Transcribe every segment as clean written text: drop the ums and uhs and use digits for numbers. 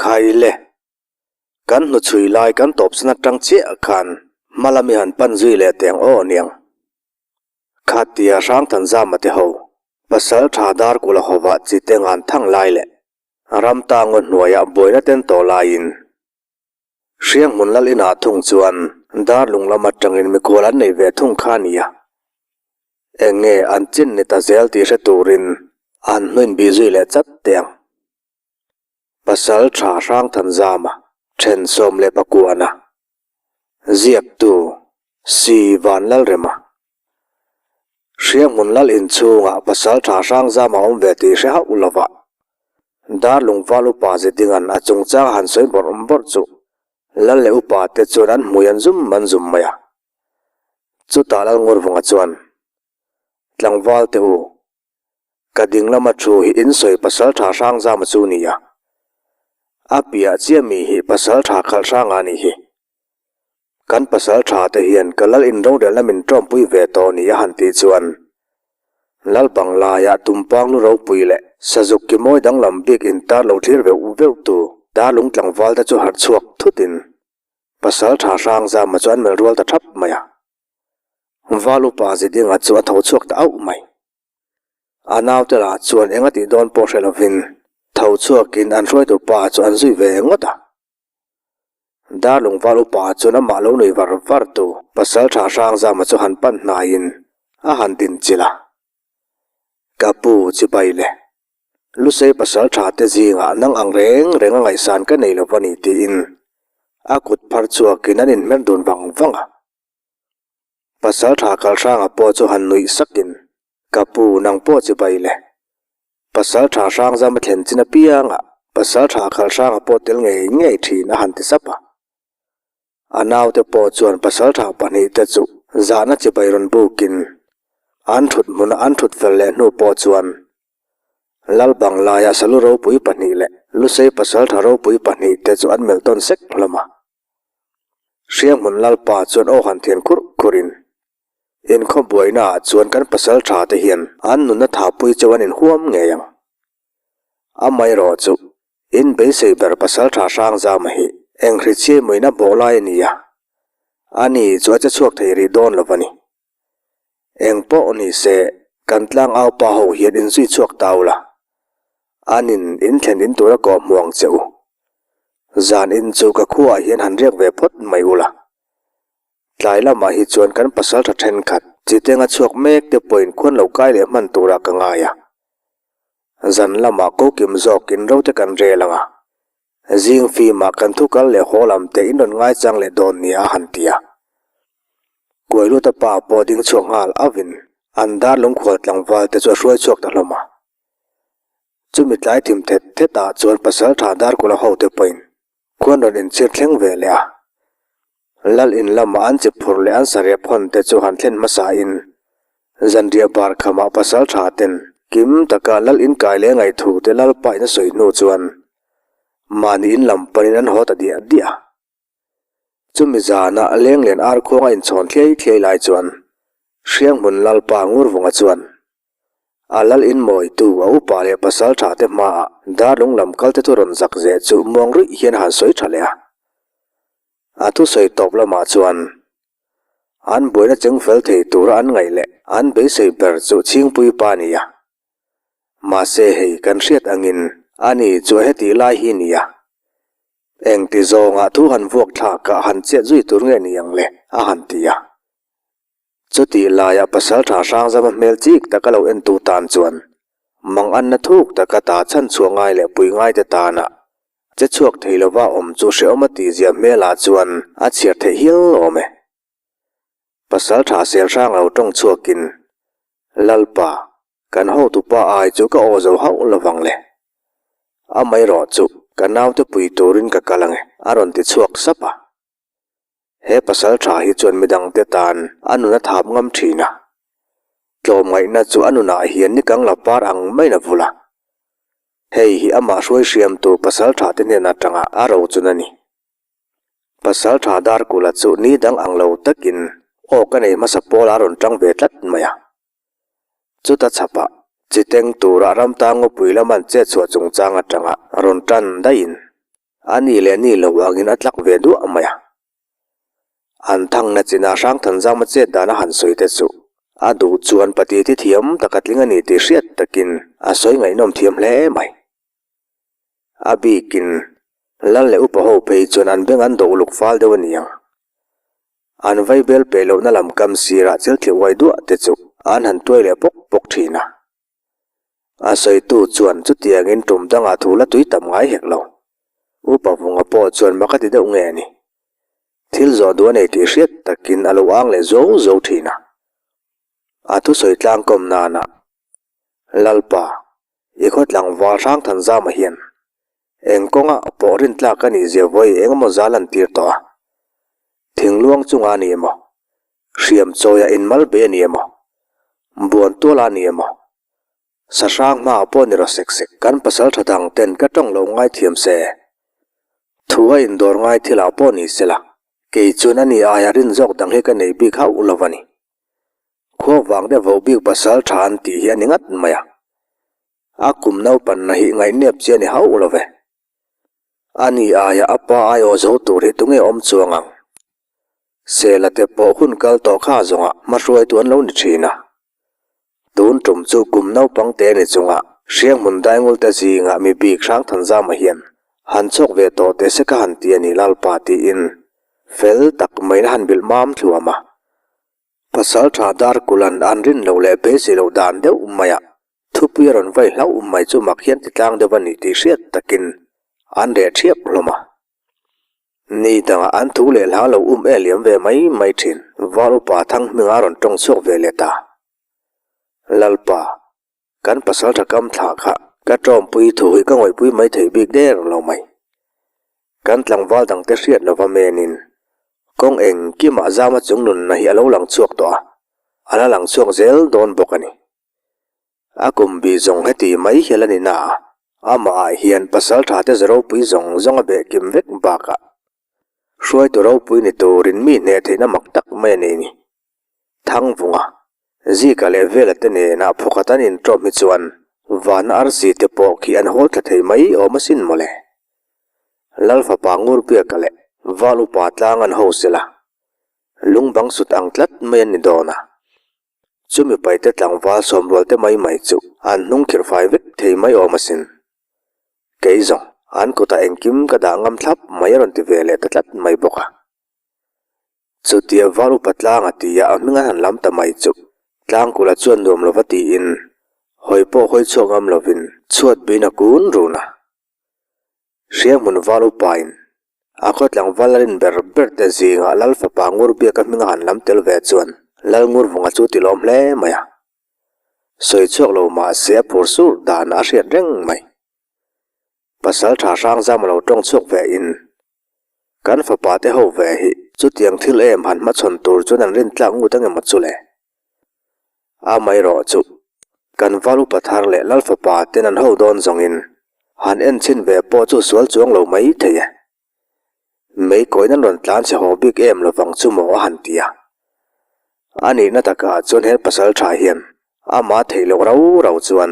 Khai le! Kan hnuchhui lai kan tawpsan atang chiah khan hma lam i han pan zui leh teng aw niang. Khatia Hrangthanzama te ho, pasal tha dar kula hova chi te ngan thang lai leh ram tangaw hnuaiah buaina ten tawh laiin Hrianghmun lal inah thung chuan dar lung lam atangin mikhual an nei ve thung kha nia. Eng nge an chin ni ta zel tih hre turin an hnuin bih zui leh chat teh ang. Pasal tha Hrangthanzama then 11 a ziaktu Si Vanlalrema. Hrianghmun lal inchhungah pasal tha Hrangzama awm ve tih hre hauh lova Darlung val upa Zedinga'n a chungchang a han sawi bawrh bawrh chu lal leh upa te chuan an hmui an zum an zum mai a. Chutah Lalngurvunga chuan, Tlangval te u, Ka ding lama thu hi in sawi pasal tha hrang zama chu ni a. A piah chiah mi hi pasal tha khalh hranga a nih hi. Kan pasal tha te hian ka lal in rorelna min tawmpui ve tawh ni a han tih chuan Lal Banglaiah tumpang lu ropui leh sazuk ki mawi danglam bik intar lo thlir veuh veuh tu darlung tlangval te chu harh chhuak thutin pasal tha hrang zama chu an melh rual ta thap mai a. Val upa Zidinga chu a tho chhuak ta auh mai. A naute lah chuan eng a tih dawn pawh hre lovin tho chhuakin an hruaitu pa chu an zui ve ngawt a. Darlung val upa chuan amah lo nui var var tu pasal tha Hrangzama chu han pan hnaiin a han din chilh a. Ka pu chibai le, Lusei pasal tha te zingah nang ang reng reng a ngaihsan ka nei lo va ni tiin a kut phar chhuakin an inhmer dun vang vang a. Pasal tha Kalhranga pawh chu han nuih sakin, Ka pu, nang pawh chibai le. Pasal tha Hrangzama thlen chin apiangah Pasal tha Kalhranga pawh tel ngei ngei thin a han ti sap a. A naute pawh chuan pasal tha pahnihte chu zahna chibai rawn bukin an thut hmuna an thut fel leh hnu pawh chuan Lal Banglaia salu ropui pahnih leh Lusei pasal tha ropui pahnihte chu an melh tawn sek hlawm a. Hrianghmun Lalpa chuan aw han thian khurh khurhin, Inkhawm buainaah chuan kan pasal tha te hian an nunna thapui cheu an inhuam ngei ang. Amaherawh chu, in beisei ber pasal tha Hrangzama hi eng hrichhiai mawina bawh lai a ni a, ani chu a che chhuak thei rih dawn lo va ni. Eng pawh ni se, kan tlang au pa ho hian inzui chhuak ta ula, an in inthlen in tura kawh hmu ang che u. Zan in chu ka khuaah hian han riak ve phawt mai ula. Tlai lamah hi chuan kan pasal tha thenkhat chitenga chhuak mek te pawhin khuan lo kai leh hman turah ka ngai a. Zan lamah kokim zawkin ro te kan rel ang a. Zing fimah kan thu kal leh haw lam te in rawn ngaichang leh dawn nia a han ti a. Kuailuta pa pawh ding chhuak nghal avin an dar lungkhual tlangval te chu a hruai chhuak ta hlawm a. Chumi tlai thim thet thet ah chuan pasal tha Darkula ho te pawhin khuan rawn inchhir thleng ve leh a. Lal in lamah an chi phurh leh an sarep hawn te chu han thlen hmasa in zanriah bar khamah pasal tha ten kim taka lal in kai leh ngaihthu te lalpa in a sawi hnu chuan mahni in lam panin an haw ta diah diah a. Chumi zana Lenglen Arkhuang a inchhawn thliai thliai lai chuan Hrianghmun Lalpa Ngurvunga chuan a lal in mawitu a upa leh pasal tha te hmaah darlung lam kal te chu rawn zak zeh chu muang ruih hian a han sawi tha leh a. A thusawi tawp lamah chuan an buaina cheng fel thei tura an ngaih leh an beisei ber chu Chhingpui pa a ni a. Mahse hei kan hriat angin ani chu a hetih lai hi nia. Engti zawngah thu han vuak thlakah han chet zui tur nge ni ang le? a han ti a. Chutih laiah pasaltha Hrangzama hmel chik taka lo entu tan chuan manganna thuk taka ta chhan chhuah ngai leh pui ngaite tana che chhuak thei lova awm chu hrehawm a tihzia hmelah chuan a chhiar theih hial awm e. Pasaltha Selhrang lo tawng chhuakin, Lalpa, Kan hotupa ai chu ka aw zo hauh lovang le. Amaherawh chu ka naute pui turin ka kal ange a rawn ti chhuak sap a. He pasal tha hi chuan midangte tan a nun a thap ngam thin a. Tlawmngaihna chu a nunah hian nikang la par ang maiin a vul a. Hei hi amah hruai hriamtu pasal tha te hnen atanga a rochun a ni. Pasal tha Darkula chu ni dang ang lo takin aw ka nei hmasa pawl a rawn tang ve tlat mai a. Chuta chhapah chiteng tura ramtang ngawpui lam an chet chhuah chungchang atanga rawn tan daihin A ni leh ni lo angin a tlak ve duah mai a. An thangna chinah Hrangthanzama chet dan a han sawi te chu a duh chuan pati thi thiam tak a tling a ni tih hriat takin a sawi ngaihnawm thiam hle mai. A bikin Lal leh upa ho phei chuan an beng an dawh uluk fal deuh a ni ang. An vaibel peh lohna lam kam sirah chilthli uai duah te chu an han tuai leh pawk pawk thin a. A sawitu chuan chutiangin tum dangah thu la tui tam ngai hek lo. Upa Vunga pawh chuan mak a ti deuh nge a ni. Thil zawh duh a nei tih hriat takin a lo ang leh zo zo thin a. A thusawi tlangkawm nana Lalpa, i khaw tlangval Hrangthanzama hian eng kawngah pawh rintlak a nih zia vawi eng emaw zal an tir tawh a. Thingluang chungah a ni emaw? Hriam chawia inmal bei a ni emaw? Buan tuala a ni emaw? Sahrang hmaah pawh ni rawh sek sek. Kan pasal tha dang ten ka tawng lo ngaithiam se. Thu a indawr ngai thilah pawh ni sela, kei chuan a ni aia rin zawk dang hi ka nei bik hauh lo a ni. Khua vang deuh voh bik pasal tha an tih hi a ni ngat mai a. A kum naupanna hi ngaihnep chi a ni hauh lo ve. A ni aia a pa aiawh zo tur hi tunge awm chuang ang? Sela te pawh hun kal tawh kha zawngah hmahruaitu an lo ni thin a. Tun tum chu kum naupang te ni chunga Hrianghmun Daingul te zingah mi bik Hrangthanzama hian han chhuak ve tawh teh se ka han ti a ni Lalpa tiin fel tak maiin a han bilh mam thluam a. Pasal tha Darkulan an rin loh leh beisei loh dan deuh maiah Thupui a rawn vai hlauh mai chu mak hian ti tlang deuh a ni tih hriat takin an reh ṭhiap hlawm a. Ni dangah an thu leh hla lo um e liam ve mai mai ṭhin. Val upa Thanghminga a rawn ṭawng chhuak ve leh ta. Lalpa, kan pasalṭha kam thlah kha ka ṭawmpui thu hi ka ngawihpui mai thei bik der lo mai. Kan tlangval dangte hriat lova menin kawng engkimah zama chungnunna hi a lo lang chhuak tawh a, a la lang chhuak zel dawn bawk a ni. A kum bih zawng heti mai hial a ni na a, amah ah hian pasal tha te za ropui zawng zawng a beh kim vek bakah hruaitu ropui ni turin mi hneh theihna mak tak mai a nei ni. Thangvunga, Zika leh Vela te nena phawkhat an inṭawm hi chuan vana arsi te pawh khi an hawl thla thei mai awm asin mawle. Lal fapa Ngurbiaka leh Val upa tlang an ho sela, lungbang sut ang tlat mai an ni dawn a. Chumi paite tlangval sawmrual te mai mai chu an hnung khirh fai vek thei mai awm asin. Kei zawng, an kutah engkim ka dah ngam thlap mai a rawn ti ve leh ta tlat mai bawk a. Chutia var upa tlang a ti a, a hming an han lam ta mai chu Tlangkula chuan nuam lova tiin hawi pawh hawi chhuak ngam lovin chhuat buin a kun run a. Hrianghmun val upain a khaw tlangval a rin ber ber te zingah Lal fapa Ngurbiaka hming a han lam tel ve chuan Lal Ngurvunga chu ti lawm hle mai a. Sawi chhuak lo mahse a phur sur dan a hriat reng mai. Pasal tha Hrangzam a lo tawng chhuak ve in kan fapa te ho ve hi chutiang thil em han hmachhawn tur chuan an rin tlak ngut ang emaw chu le. Amaherawh chu kan val upa thar leh Lal fapa ten an ho dawn zawngin han en chhin ve pawh chu sual chuang lo mai thei e. Mei kawiin an rawn tlan chhe haw bik em lovang chu maw a han ti a. A nihna takah chuan he pasal tha hian amah theih loh rau rau chuan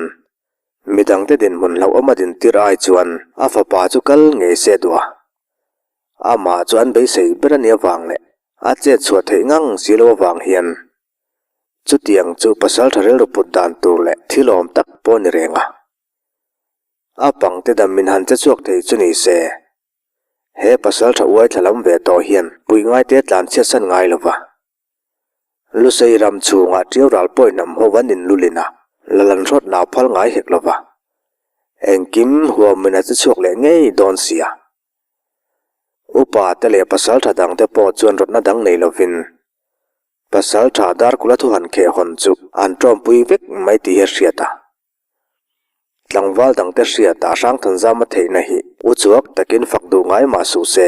midangte dinhmun hlauhawm a dintir ai chuan a fapa chu kal ngei se duh a. Amah chu an beisei ber a nih avang leh a chet chhuah theih ngang si lo avang hian chutiang chu pasal tha rilru put dan tur leh thil awm tak pawh a ni reng a. A pangte dam min han che chhuak thei chu ni se. He pasal tha uai thla lam ve tawh hian puih ngaite tlan chhiat san ngai lo va. Lusei ram chhungah ṭiau ral pawi hnam ho an inlulin a, lal an hrawt nau phal ngai hek lo va. Engkim huamin a che chhuak leh ngei dawn sia. Upa te leh pasal tha dangte pawh chuan rawtna dang nei lovin pasal tha Darkula thu han kheh hawn chu an ṭawmpui vek mai tih hi a hriat a. Tlangval dangte hriatah Hrangthanzama theihna hi uchuak takin fak duh ngai mah suh se.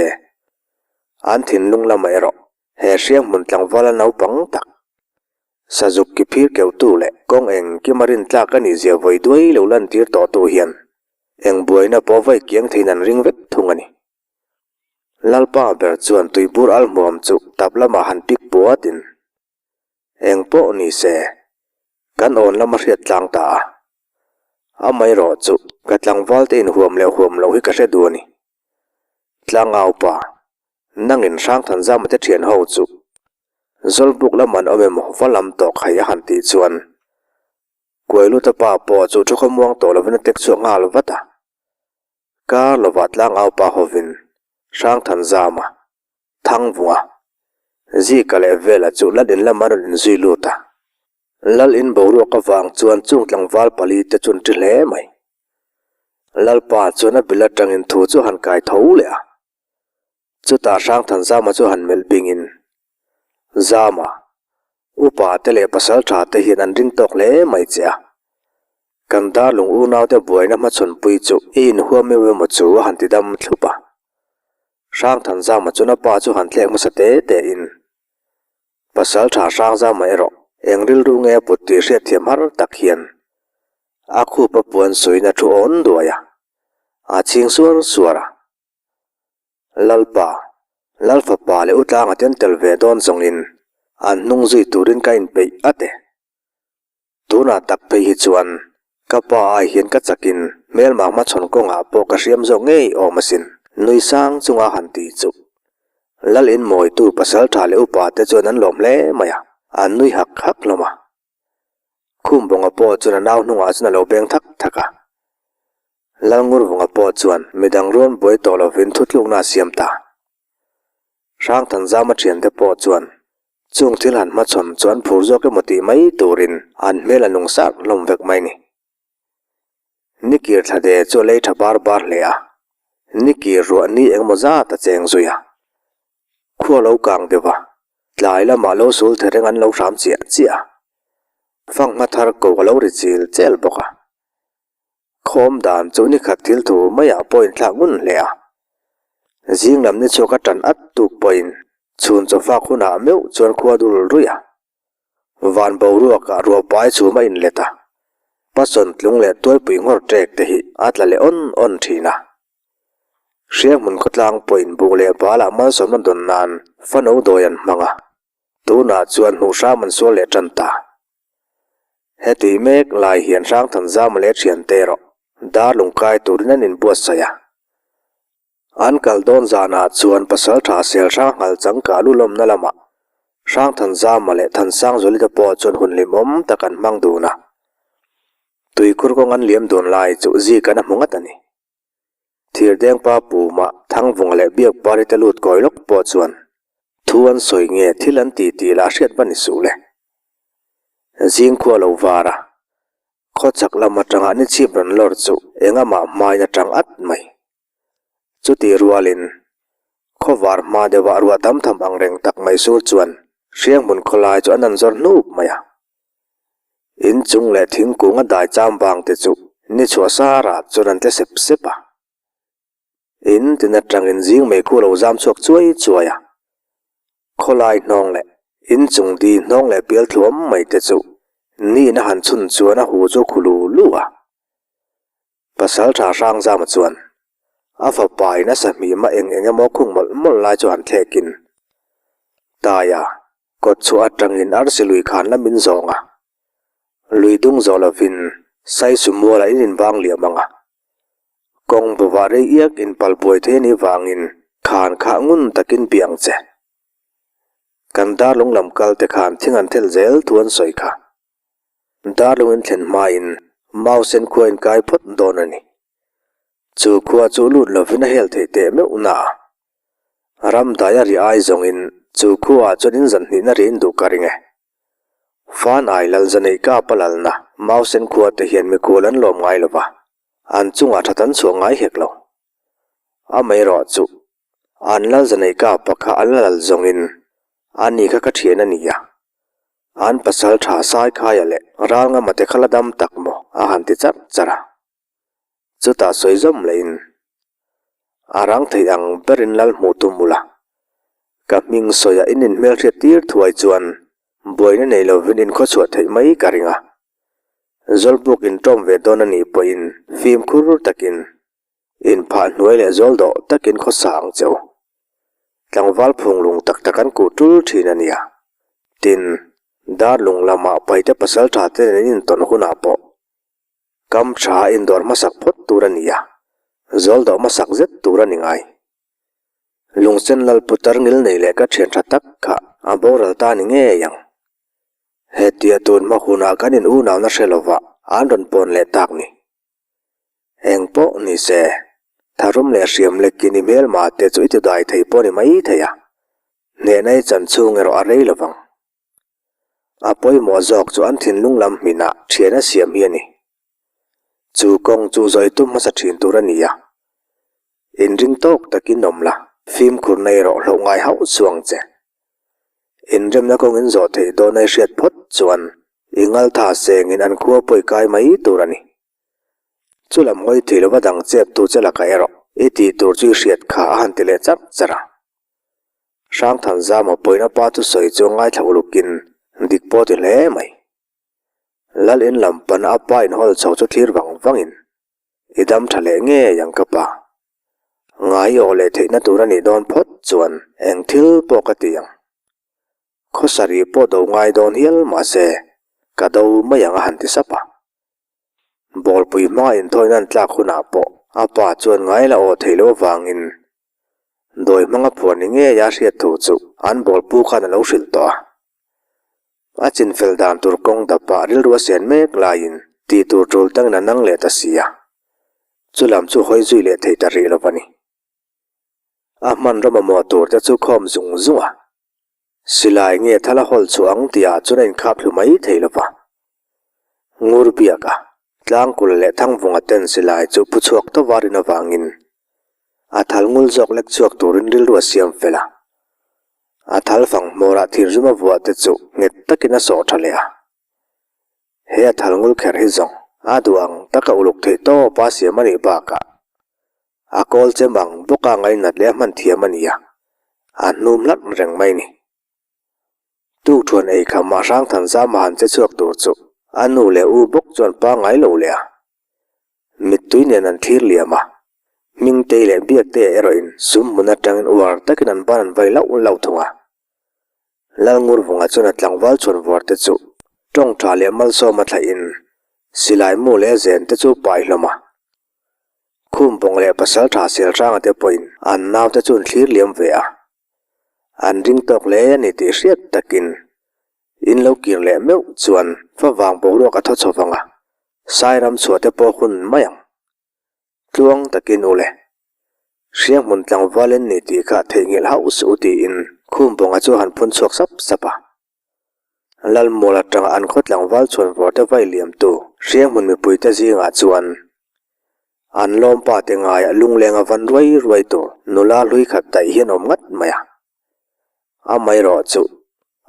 An thinlung lamah erawh he hrianghmun tlangvala naupang tak, Sazuk ki phir keuhtu leh kawng engkim a rintlak a nih zia vawi duai lo lantir tawhtu hian eng buaina pawh vawi kiang theiin an ring vek thung a ni. Lalpa ber chuan tuibur alhmuam chu tap lamah han pik puatin, Eng pawh ni se, kan awn lam a hriat tlang ta a. Amaherawh chu ka tlangval te inhuam leh huam loh hi ka hre duh a ni. Tlangaupa, nangin Hrangthanzama te thian ho chu Zawlbuk lam an awm emaw va lam tawh khai a han tih chuan Kuailuta pa pawh chu thu khawmuang tawh lovin a tek chhuak nghal vat a. Kar lovah tlangaupa hovin Hrangthanzama, Thangvunga, Zika leh Vela chu Lal in lam an rawn inzui lut a. Lal in boruak avang chuan chung tlangval pali te chu an ṭi hle mai. Lalpa chuan a bil atangin thu chu a han kai tho leh a. Chutah Hrangthanzama chu han melh bingin, Zama, upa te leh pasal tha te hian an ring tawk hle mai che a. Kan darlung unaute buaina hmachhawnpui chu i inhuam meuh emaw chu a han ti dam thlup a. Hrangthanzama chuan a pa chu han thlek hmasa te tein, Pasal tha Hrangzama erawh eng rilru nge a put tih hriatthiam har tak hian a khup a puan suiin a thu awn duai a, a chhing suar suar a. Lalpa, Lalfapa leh Utlanga ten tel ve dawn zawngin an hnung zui turin ka inpeih at e. Tunah tak phei hi chuan ka pa ai hian ka chakin hmelma hmachhawn kawngah pawh ka hriam zawk ngei awm asin. Nui sang chunga han ti chu Lal inmawitu pasal tha leh upa te chuan an lawm hle mai a, an nui hak hak hlawm a. Khumbawnga pawh chuan a nau hnungah chuan a lo beng thak thak a. Lalngurvunga pawh chuan midang ruan buai tawh lovin thutlukna a siam ta. Hrangthanzama thiante pawh chuan Chung thil han hmachhawn chu an phur zawk emaw tih mai turin an hmel a nung sarh hlawm vek mai ni. Nikir thlade chu a lei tha bar bar hle a, nikir ruah ni engemaw zat a cheng zui a. Khua lo kang deuh a, tlai lamah lo sul thereng an lo hram chiah chiah a. Fanghma thar ko a lo ri chil chel bawk a. Khawm dan chu ni khat thil thu maiah pawh inthlak ngun hle a. Zing lam ni chhuak a tan at tuk pawhin chhun chawfak hunah meuh chuan khua dul ruih a. Van boruakah ruahpai chhum a inlet a, pasawn tlung leh tuaipui nghawr ṭek te hi a tla leh awn awn ṭhin a. Hrianghmun khawtlang pawhin buh leh balah malsawmna dawn nan fano dawi an hmang a, tunah chuan hmuh hram an sual leh ṭan ta. Heti mek lai hian Hrangthanzama leh thiante erawh dar lungkai turin an inbuatsaih a. An kal dawn zanah chuan pasaltha sel hrang nghal changkah lu lawmna lamah Hrangthanzama leh Thansangzawlite pawh chuan hun hlimawm tak an hmang dun a. Tuikhur kawng an liam dun lai chu zik an a hmu ngat a ni. Thirdengpa Puma, Thangvunga leh Biakpari te lut kawi lawk pawh chuan thu an sawi nge thil an ti tih lah hriat va ni suh le. Zingkhua lo var a, khawchhak lam atanga ni chhip rawn lawr chu engamah hmain a tang at mai. Chutih rualin khawvar hma deuhah ruah tam tham ang reng tak mai sur chuan Hrianghmun khawlai chu an han zawr hnup mai a. In chung leh thingkung a dai cham vang te chu ni chhuah sarah chuan an tle sep sep a. In tin atangin zing mei khu lo zam chhuak chuai chuai a. Khawlai hnawng leh in chung di hnawng leh pial thluam mai te chu niin a han chhun chuan a hu chu khu lu lu a. Pasal tha Hrangzama chuan a fapa in a sahmim a eng eng emaw khung mawlh mawlh lai chu han thlek in Taia kawt chhuah atangin arsi lui khan la min zawng a, lui dung zawh lovin Saisu mualah in invang liam ang a, kawng bawvah rei iak in pal buai thei anih vangin khan khah ngun takin bia ang che. Kan darlung lam kal te khan thing an thelh zel thu an sawi kha. Darlung in thlen hmain Mausen khua in kai phawt dawn a ni. Chu khua chu lut lovin a hel theih teh meuh na a. Ram dai a ri ai zawngin chu khuaah chuan in zan hnihna ri in duh ka ring e. Fan ai lal zaneih kap a lalna Mausen khua te hian mikhual an lawm ngai lova, an chungah that an chhuah ngai hek lo. Amaherawh chu an lal zaneih kap a kha an la lal zawngin ani kha ka thian a ni a. An pasal tha Saikhaia leh Ralngama te kha la dam tak maw a han ti charh charh a. Chutah sawi zawm lehin a rang theih ang berin lal hmuh tum ula. Ka hming sawiah in inhmelhriat tir thuai chuan buaina nei lovin inkhawchhuah theih mai ka ring a. Zawlbuk inṭawm ve dawn a nih pawhin fimkhur takin Inphah hnuai leh zawl dawh takin khawsa ang che u. Tlangval phunglung tak tak an kuh tul thin a nia. Tin, darlung lamah paite pasal tha te nen in intawn hunah pawh kam tha a indawr hmasak phawt tur a nia, zawl dawh hmasak zet tur a ni ngai. Lungsen lal putar ngil nei leh ka thian tha tak kha a boral ta ni ngei ang. Hetia tun hma hunah kan in unauna hre lova an rawn pawn leh tak ni. Eng pawh ni se, tharum leh hriam lekin i hmelma te chu i ti dai thei pawh ni mai thei a, hnehna i chan chhung erawh a rei lovang. A pawimawh zawk chu an thinlung lam hminah thian a siam hi a ni. Chu kawng chu zawi tum hmasa thin tur a ni a. Inring tawk takin awm la, fimkhurna erawh hlauh ngai hauh chuang che. Inremna kawng in zawh theih dawn a i hriat phawt chuan i ngaltha sengin an khua pawi kai mai tur a ni. Chu lam ngawi thei lova dang chep tu che lakah erawh i tih tur chu i hriat kha a han ti leh charh charh a. Hrangthanzama pawina pa chu sawi chu ngaithla ulukin dik pawh ti hle mai. Lal in lam pana a pa in hawl chho chu thlir vang vangin i dam tha leh ngei ang ka pa. Ngai aw leh theihna tur a nih dawn phawt chuan eng thil pawh ka ti ang. Khawsarih pawh do ngai dawn hial mahse ka do mai ang a han ti sap a. Bawlpui hmanga inthawina an tlak hunah pawh a pa chuan ngai la aw theih loh avangin dawi hmanga phuar ni ngei a hriat thu chu an bawlpu khan a lo hrilh tawh a. A chinfel dan tur kawng dapah rilru a sen mek laiin tih tur tul tangin a nang leh ta si a, chulam chu hawi zui leh thei ta rih lo a ni. A hmanraw mamawh tur te chu khawm zung zung a, Silai nge thal a hawl chhuah ang tihah chuan a inkhap hlu mai thei lo va. Ngur biaka Tlangkul leh Thangvunga ten silai chu pu chhuak tawp a rin avangin a thal ngul zawk lek chhuak turin rilru a siam fel a. A thal fang hmawrah thirzum a vuah te chu nghet takin a sawh tha leh a. He a thal ngul kher hi zawng a duh ang taka uluk theih tawpa a siam a nih bakah A kawl chem ang bawka ngainat leh a hman thiam a ni a, a hnum hlat reng mai ni. Tukṭhuan ei kham ah Hrangthanzama han che chhuak tur chu a nu leh u bawk chuan pangngai lo leh a. Mittui nen an thlir liam a, Hmingtei leh Biaktea erawhin sum hmun atangin uar takin an ban an vai lauh lauh thung a. Lalngurvunga chuan a tlangval chhuanvuar te chu tawngtha leh malsawma thlaihin silai mu leh zen te chu pai hlawm a. Khumpawng leh Pasaltha Selhranga te pawhin an naute chu an thlir liam ve a, an ring tawk hle a ni tih hriat takin in lo kir leh meuh chuan favang boruak a thaw chho vang a, Sairam chhuah te pawh hun mai ang. Tluang takin u le. Hrianghmun tlangval in ni tih kha theihnghilh hauh suh u tiin Khumpawnga chu a han phun chhuak sap sap a. Lalmual atanga an khaw tlangval chhuanvawr te vai liamtu Hrianghmun mipuite zingah chuan an lawmpa te ngaiah lunglenga van ruai ruai tur nula hlui khat daih hian awm ngat mai a. Amaherawh chu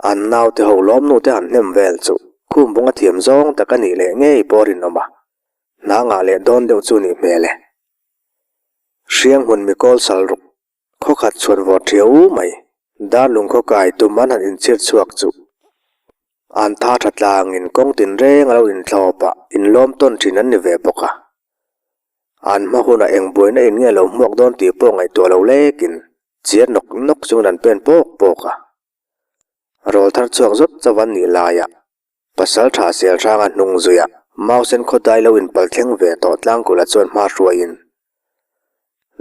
an naute ho lawmnu te han hnem vel chu Khumpawnga thiam zawng tak a nih leh ngei pawh rinawm a. Hna ngah leh dawn deuh chu nih hmel e. Hrianghmun mikawl sal ruk khawkhat chhuan vawr thiau mai. Darlung khaw kai tum an han inchhir chhuak chu an tha tha tlangin kawng tinreng a lo inthlawp a, inlawm tawn thin an ni ve bawk a. An hma hunah eng buaina in nge lo hmuak dawn tih pawh ngaihtuah lo lekin chiar nawk nawk chungin an pen pawk pawk a. Rawl thar chhuak zawt chauh an nih laiah Pasal tha sel hranga hnung zuia Mausen khawdai lo inpal thleng ve tawh Tlangkula chuan hma hruaiin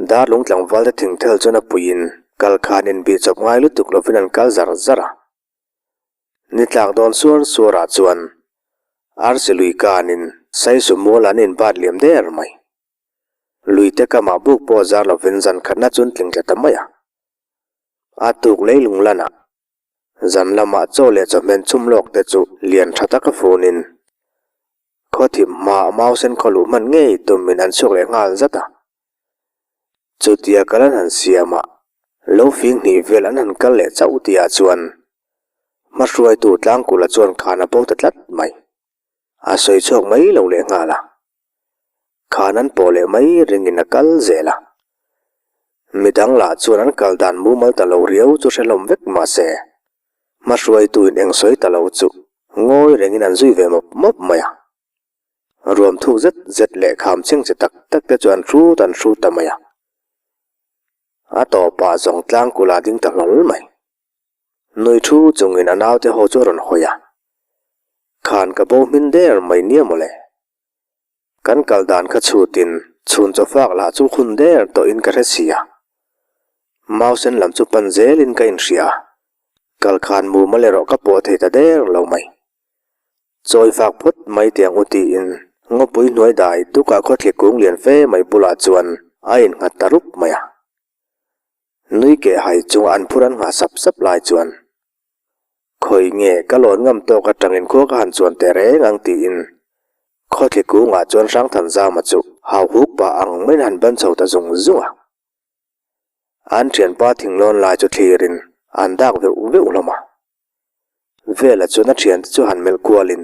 Darlung tlangval te thingthel chuan a puiin kal khan inbih chawp ngai lutuk lovin an kal zar zar a. Ni tlak dawn suar suarah chuan Arsi lui kanin Saisu mual an inbat liam der mai. Luite kamah buk pawh zar lovin zan khatna chu an tling tla ta mai a. A tuk leilung lanah Zan lamah chaw leh chawhmen chhum lawk te chu lian tha taka funin khaw thim hmaah mausen khaw luh hman ngei tumin an chhuak leh nghal zat a. Chutia kal an han siam a, lo fing hnih vel an han kal leh chauh tihah chuan hmahruaitu Tlangkula chuan khan a bo ta tlat mai. A sawi chhuak mai lo leh nghal a. Khan an pawh leh mai ringin a kal zel a. Midang lah chuan an kal dan mumal ta lo riau chu hre hlawm vek mah se, hmahruaituin eng sawi ta lo chu ngawi rengin an zui ve mawp mawp mai a. Ruam thuk zet zet leh kham chheng che tak tak te chu an hrut an hrut ta mai a. A tawpah zawng tlangkula ding ta hlawl mai. Nui thu chungin a naute ho chu a rawn hawi a, Khan ka bo hmin der mai nia mawle. Kan kal dan kha chhutin chhun chawfak lah chu hun der tawhin ka hre si a. Mausen lam chu pan zelin ka inhria a, kal khan mumal erawh ka pawh thei ta der lo mai. Chawi fak phawt mai tiang u tiin ngawpui hnuai dai dukah khawthli kung lian fe mai bulah chuan a innghat ta rup mai a. Nui keh hai chunga an phur an nghah sap sap lai chuan Khawi nge ka lawn ngam tawk atangin khua ka han chuan teh reng ang tiin khawthli kungah chuan Hrangthanzama chu hau huk pah ang maiin han ban chho ta zung zung a. An thianpa thinglawn lai chu thlirin an dak veuh veuh hlawm a. Vela chuan a thiante chu han melh kualin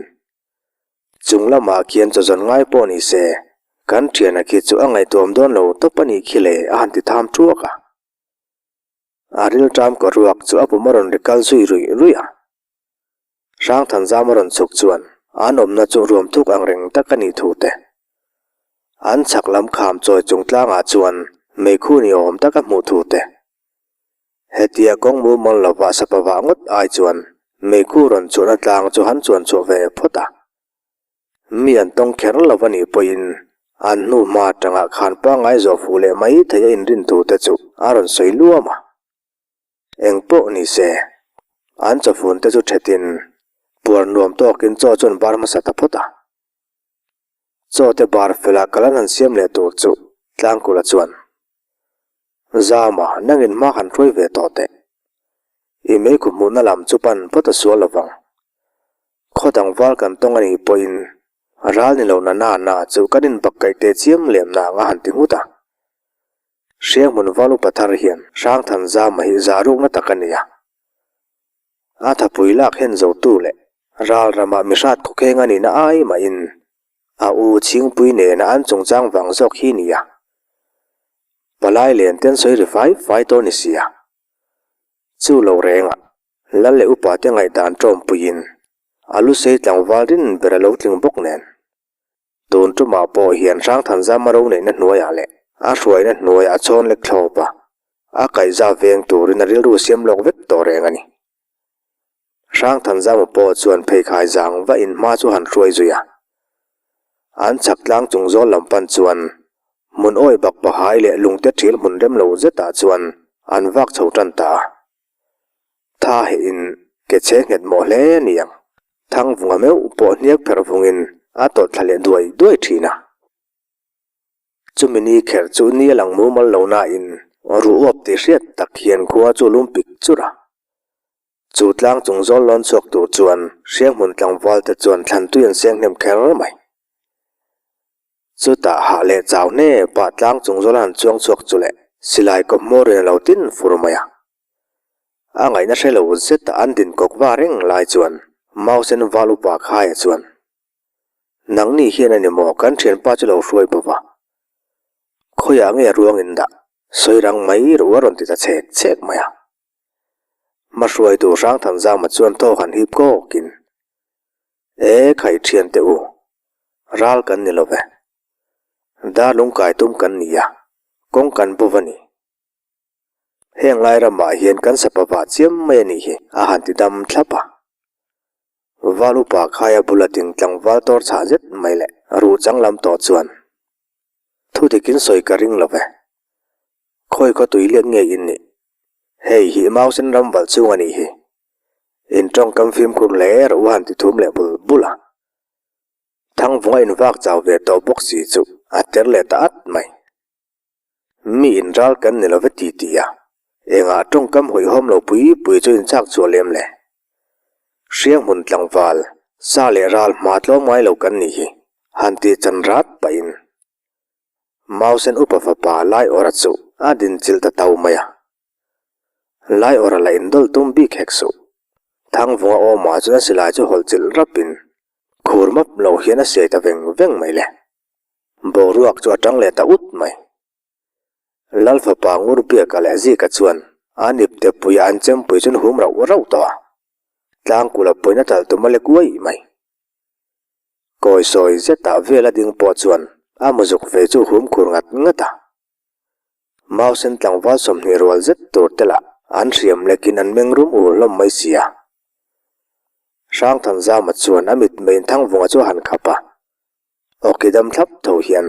chung lamah khian chaw zawn ngai pawh ni se kan thiana khi chu a ngaihtuam dawn lo tawp a nih khi le a han ti tham thuak a. A rilṭam kaw ruak chu a pum a rawn ri kal zui ruih ruih a. Hrangthanzam a rawn chhuk chuan an awmna chu ruam thuk ang reng tak a nih thu te. An chhak lam kham chawi chung tlangah chuan meikhu ni awm tak a hmuh thu te. Hetia kawng mumal lova sapa vah ngawt ai chuan meikhu rawn chhuahna tlang chu han chuan chhuah ve phawt a. Mi an tawng kher lo a nih pawhin an hnu hma atangah khan pangngai zawh fuh leh mai thei a inrin thu te chu a rawn sawi luam a. Eng pawh ni se, an chawfun te chu thetin puar nuam tawkin chaw chuan bar hmasa ta phawt a. Chaw te bar felah kal an han siam leh tur chu Tlangkula chuan, Zama, nangin hma han hruai ve tawh teh. I meikhu hmuhna lam chu pan phawt a sual lovang. Khaw dang val kan tawng a nih pawhin ral ni lo na na na chu kan inbak kaih teh chiam lem na ang a han ti nghut a. Hrianghmun val upa thar hian Hrangthanzama hi zah rukna tak a ni a. A thapui lak hen zotu leh ral ramah mihrat khawkheng a nihna ai mahin a u Chhingpui nena an chungchang vang zawk hi ni a. Palai len ten sawi ri fai fai tawh ni sia. Chu lo rengah Lal leh upa te ngaihdan ṭawmpuiin a lu sei tlangval rin ber a lo tling bawk nen. Tun ṭumah pawh hian Hrangthanzama ro neihna hnuaiah leh a hruaina hnuaiah a chhawn lek thlawp a, a kaihza veng turin a rilru siam lawk vek tawh reng a ni. Hrangthanzama pawh chuan pheikhai zang vahin hma chu han hruai zui a. An chhak tlang chung zawl lam pan chuan hmun awi bak pahai leh lungte ṭhil hmun rem lo zetah chuan an vak chho ṭan ta a. Tha heihin ke chhe nghet mawh hle a ni ang. Thangvunga meuh pawh hniak pherh vungin a tawlh thla leh duai duai thin a. Chumi ni kher chu ni a lang mumal lo nain ruh uap tih hriat tak hian khua chu lum pik chur a. Chu tlang chung zawl lawn chhuak tur chuan Hrianghmun tlangval te chuan thlan tui an seng hnem kher mai. Chutah hah leh chau hne pah tlang chung zawl han chuang chhuak chu leh silai kaw hmawrin a lo tin fur mai a. A ngaihna hre lo zet a an din kawk va reng lai chuan Mausen val upa Khaia chuan, Nangni hian a ni maw kan thianpa chu lo hruai bawk a? Khawiah nge ruang in dah? Sawi rang mai ru a rawn ti ta chhek chhek mai a. Hmahruaitu Hrangthanzama chuan thaw han hip kawkin, E khai thiante u, ral kan ni lo ve. Dar lungkai tum kan ni a, kawng kan bo va ni. Heng lai ramah hian kan sapa vah chiam mai a nih hi a han ti dam thlap a. Val upa khaia bula ding tlangval tawr chhah zet mai leh ruh chang lam tawh chuan thu dikin sawi ka ring lo ve. Khawi khaw tui lian nge in nih? Hei hi Mausen ram valh chung a nih hi. In tawngkam fimkhur hle rawh u han ti thum leh bul bul a. Thangvunga invak chau ve tawh bawk si chu a ter leh ta at mai. Mi in ral kan ni lo ve ti ti a, engah tawngkam hawihhawm lo pui pui chu in chak chhuah lem le. Hrianghmun tlangval, sa leh ral hma tlawm ngai lo kan nih hi, han tih chan rat pahin Mausen upa fapa Laiawra chu a din chilh ta tau mai a. Laiawra la indawlh tum bik hek suh. Thangvunga awmah chuan a silai chu hawlh chilh rapin khur map lo hian a siai ta veng veng mai le. Boruak chu a tang leh ta ut mai. Lal fapa Ngurbiaka leh Zika chuan an ipte puia an chempui chuan hum rauh rauh tawh a, tlangkula puiin a talh tum a lek uai mai. Kawi sawi zetah vela ding pawh chuan a muzuk ve chu hum khur ngat ngat a. Mausen tlangval 20 rual zet tur te lah an hriam lekin an meng rum ur hlawm mai si a. Hrangthanzama chuan a mitmeiin Thangvunga chu a han khap a. Awki dam thlap tho hian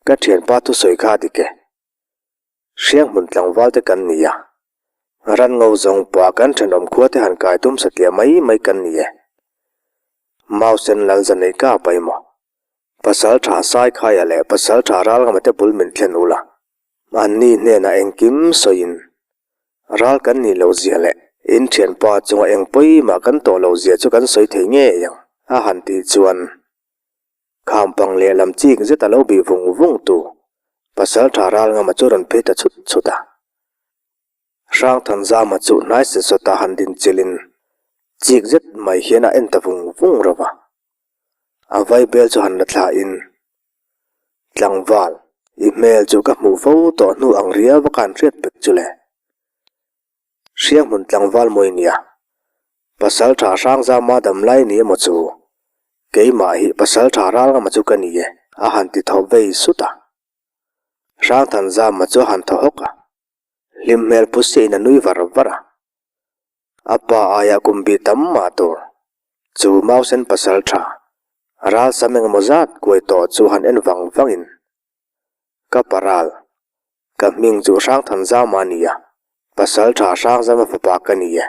ka thianpa thusawi kha a dik e. Hrianghmun tlangval te kan ni a, Ranngo zawng pah kan thenawm khua te han kai tum satliah mai mai kan ni e. Mausen Lalzanei ka pai maw? Pasaltha Saikhaia leh Pasaltha Ralngama te bul min thlen ula, anni hnenah engkim sawiin ral kan nih loh zia leh in thianpa chunga eng pawimah kan tawh loh zia chu kan sawi thei ngei ang a han tih chuan khampang lehlam chik zet a lo bih vung vung tu Pasaltha Ralngama chu rawn phei ta chhut chhut a. Hrangthanzama chu hnai sensawta han din chilhin chik zet mai hian a en ta vung vung reuh a. A vaibel chu han la thlain, Tlangval, i hmel chu ka hmuh fo tawh hnu ang riau a khan hriat pek chu le. Hrianghmun tlangval mawi nia, Pasaltha Hrangzama damlai ni emaw chu, keimah hi Pasaltha Ralngama chu ka ni e, a han ti thaw vei sut a. Hrangthanzama chu a han thaw hawk a. Hlim hmel pu siain a nui var var a. A pa aia kum bih tam mah tur chu Mausen pasal tha ral sam engemaw zat kuai tawh chu han en vang vangin, Ka pa ral, ka hming chu Hrangthanzama a ni a, pasal tha Hrangzama fapa ka ni e.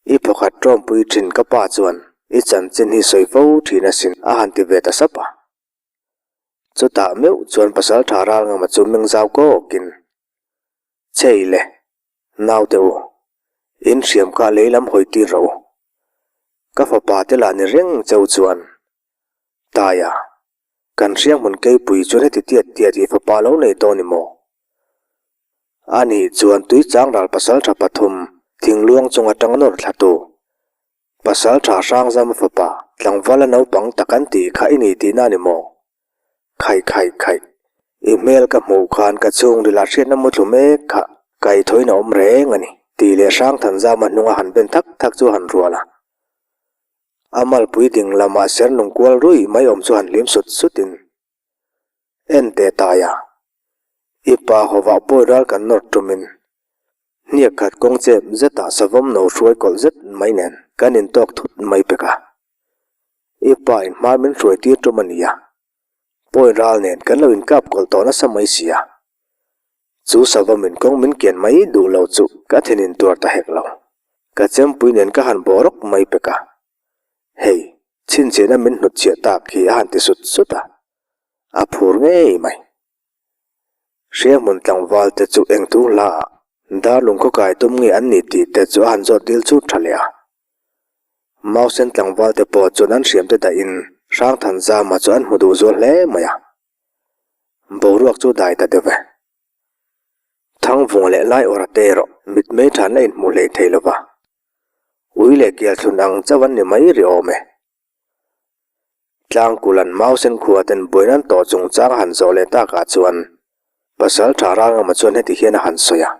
I phawkhat tawmpui thin ka pa chuan i chanchin hi sawi fo thin asin a han ti ve ta sap a. Chutah meuh chuan Pasaltha Ralngama chu meng zau kawkin, Chei le, naute u, in hriam kha lei lam hawi tir rawh u. Ka fapa te lah ni reng cheu chuan, Taia, kan hrianghmun keipui chuan heti tiat tiat i fapa lo nei tawh ni maw? Ani chuan tuichang ral pasaltha pathum thingluang chung atanga nawr thlatu Pasalṭha Hrangzama fapa, tlangvala naupang tak an tih kha i ni tihna a ni maw? Khaih khaih khaih, i hmel ka hmuh khan ka chhungril ah hriatna muthlu mek kha kaithawiin a awm reng a ni, tih leh Hrangthanzama hnunga han ben thak thak chu a han rual a. A malpui ding lamah ser nung kual ruih mai awm chu han hlim sut sutin, En teh taia, i pa hovah pawi ral kan nawr tumin hniak khat kawng chep zetah savawm no hruai kawlh zet mai nen kan intawk thut mai pek a. I pa in hma min hruai tir tum a nia, pawi ral nen kan lo inkap kawlh tawh nasa mai si a. Chu savawm in kawng min kian mai duh lo chu ka thin intuar ta hek lo, ka chempui nen ka han bawh rawk mai pek a. Hei, chhinchhiahna min hnutchhiah tak hi a han ti sut sut a, a phur ngei mai. Hrianghmun tlangval te chu eng thu hla ah darlung khaw kai tum nge an ni tih te chu a han zawt dil chut tha leh a. Mausen tlangval te pawh chuan an hriam te dahin Hrangthanzama chu an hmu duh zual hle mai a. Boruak chu dai ta deuh e. Thangvunga leh Laiawrha te erawh mitmei than la inhmuh hlei thei lo va. Ui leh Kialthlun ang chauh an ni mai ri awm e. Tlangkulan Mausen khua ten buaina an tawh chungchang a han zawh leh takah chuan Pasaltha Ralngama chuan heti hian a han sawi a,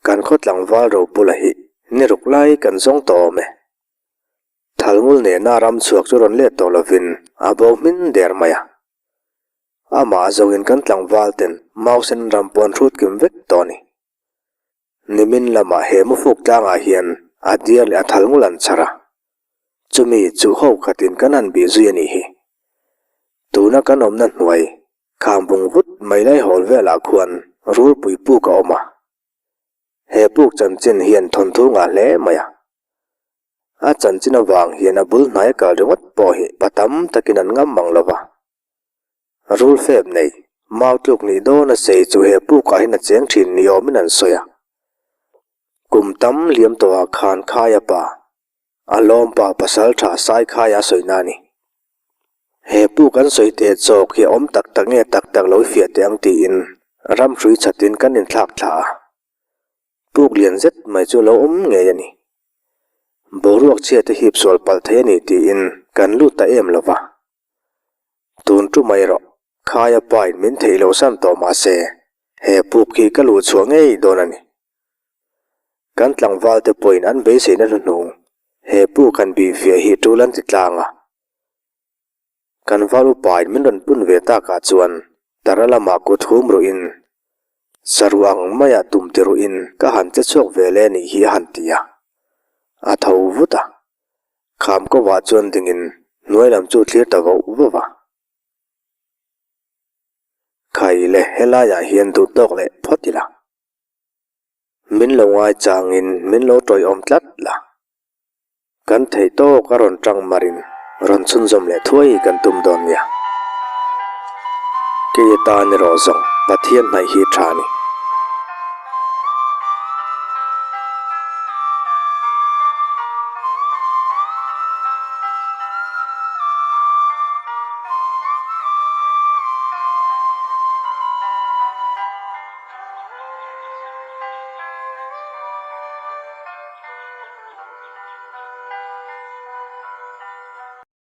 Kan khaw tlangval Robula hi ni ruk lai kan zawng tawh awm e. Thalngul nena ram chhuak chu rawn let tawh lovin a bo hmin der mai a. Amah zawngin kan tlangval ten Mausen ram pawh an hrut kim vek tawh a ni. Nimin lamah he mufuk tlangah hian a diar leh a thal ngul an chhar a, chumi chu ho khatin kan han bih zui a nih hi. Tuna kan awmna hnuai khambung vut mai lai hawl velah khuan rulpui puk a awm a, he puk chanchin hian thawnthu ngah hle mai a. A chanchin avang hian a bul hnaia kal ringawt pawh hi pa tam takin an ngam mang lo va. Rul fep nei, mau tluk nih dawn a sei chu he pukah hian a cheng thin ni awmin an sawi a. Kum tam liam tawhah khan Khaia pa, a lawm pa pasal tha Sai Khaia a sawi na a ni. He puk an sawi teh chawk hi a awm tak tak nge tak tak lo i fiah teh ang tiin ramhrui chatin kan inthlak thla a. Puk lian zet mai chu lo awm ngei a ni. Boruak chhia te hip sual palh thei a ni tiin kan lut ta em lo va. Tun tu mai rawh, Khaia pain min theih loh san tawh mah se, he puk hi ka luh chhuah ngei dawn a ni. Kan tlangval te pawhin an beiseina hnuhnung, he puk han bih fiah hi tul an ti tlang a. Kan val upain min rawn pun ve takah chuan tara lamah kut hum ruhin, Saruh ang maia tum ti ruhin ka han che chhuak ve le nih hi a han ti a. A tho vut a. Kham kovah chuan dingin hnuai lam chu thlir ta voh voh a. Khai le helaiah hian duh tawk leh phawt ila. Min lo ngai changin min lo tawiawm tlat la. Kan theih tawk a rawn tang marin rawn chhunzawm leh thuai kan tum dawn nia. Kei atan erawh zawng Pathian hnaih hi tha a ni.